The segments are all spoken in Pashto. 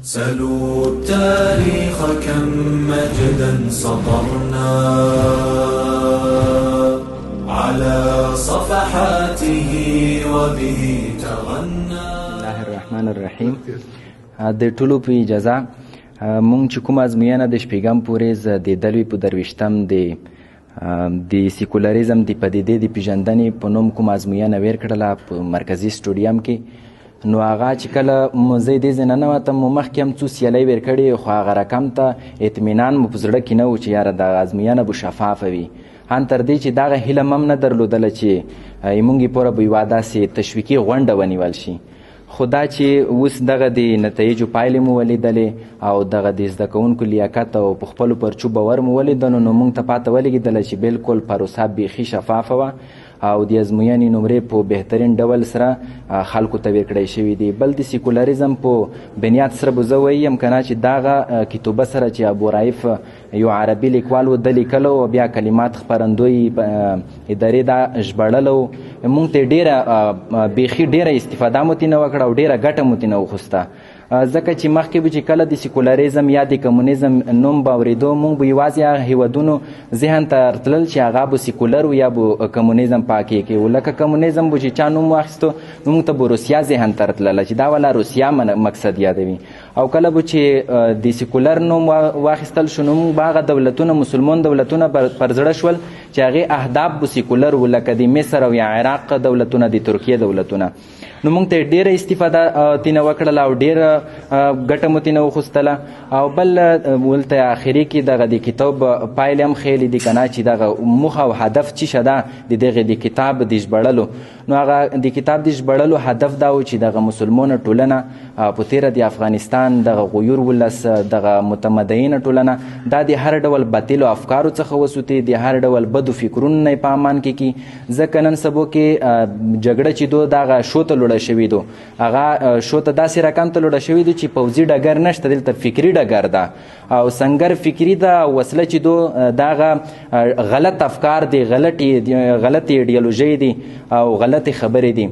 سلوا التاريخ كم مجدا سطرنا على صفحاته وبه تغنى. الله الرحمن الرحیم. د ټولو په اجازه، مونږ چې کوم ازموینه د شپږم پورې د دلوي په 23 د سیکولاریزم د پدیدې د پیژندنې په نوم کوم ازموینه ورکړله په مرکزي سټوډیم کې، نو هغه چې کله زه دې ځای نه ننوتم، مو مخکې هم څو سیالۍ ورکړې، خو هغه رقم ته اطمینان مو په زړه کې نه و چې یاره دغه ازموینه به شفافه وي. ان تر دې چې دغه هیله مم نه درلودله چې مونږ یې پوره به یوه داسې تشویقي غونډه ونیول شي. خو دا چې اوس دغه د نتایجو پایلې مو ولیدلې او دغه د زده کوونکو لیاقت او په خپلو پرچو باور مو ولیدلو، نو مونږ ته پاته ولګېدله چې بلکل پروسه بیخي شفافه وه او د ازموینې نمرې په بهترین ډول سره خلکو ته ورکړی شوي دي. بل د سیکولاریزم په بنیاد سره به زه وایم که نه چې دغه کتابه سره چې ابو رایف یو عربي لیکوال و، ده لیکلو او بیا کلمات خپرندوی ادارې دا ژباړلو، مونږ ته ډېره بیخي ډېره استفاده مو ترې نه وکړه او ډېره ګټه مو ترې نه وخوسته. ځکه چې مخکې به چې کله د سیکولاریزم یا د کمونیزم نوم به اورېدو، مونږ به یوازې هغه هېوادونو ذهن ته راتلل چې هغه به سیکولر و یا به کمونیزم پاکې کې و. لکه کمونیزم به چې چا نوم واخیستو، نو مونږ ته به روسیا ذهن ته راتلله چې دا والا روسیا مقصد یادوي. او کله به چې د سیکولر نوم واخیستل شو، نو مونږ به هغه دولتونه، مسلمان دولتونه پر زړه شول چې هغې اهداف به سیکولر و، لکه د مصر او یا عراق دولتونه، د ترکیې دولتونه. نو مونږ ته ډېره استفاده ترېنه وکړله او ډېره ګټه مو ترېنه وخوستله. او بل ولته آخري کې دغه د کتاب پایلې هم ښیلې دي که نه چې دغه موخه او هدف څه شی ده د دغې د کتاب د ژباړلو. نو هغه د کتاب د ژباړلو هدف دا و چې دغه مسلمانه ټولنه، په تېره د افغانستان دغه غیور ولس، دغه متمدنه ټولنه، دا د هر ډول باطلو افکارو څخه وسوتي، د هر ډول بدو فکرونو نه یې په امان کې کي. ځکه نن سبا کې جګړه چې دو دغه شو ته لوړه شوې دو، هغه شو ته داسې رقم ته لوړه شوې دو چې پوځي ډګر نشته، دلته فکري ډګر ده او سنګر فکري ده. وسله چې دو دغه غلط افکار دي، غلطې ایډیالوژۍ دي او غلطې خبرې دي.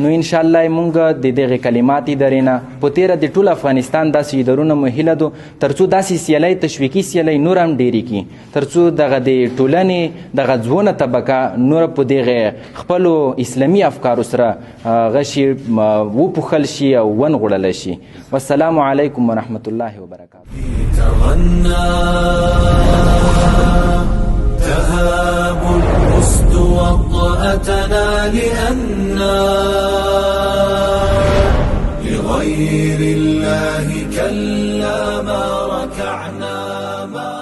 نو انشاءالله مونږ د دغې کلمات ادارې نه په تېره د ټول افغانستان داسې ادارونه مو هیله دو ترڅو داسې سیالۍ، تشویقي سیالۍ نور هم ډېرې کړي، ترڅو دغه د ټولنې دغه ځوانه طبقه نور په دغې خپلو اسلامي افکارو سره هغه شي وپوښل شي او ونغوړل شي. والسلام علیکم ورحمت الله وبرکاته. تغنى تهاب الأسد وطأتنا لأننا لغير الله كلا ما ركعنا ما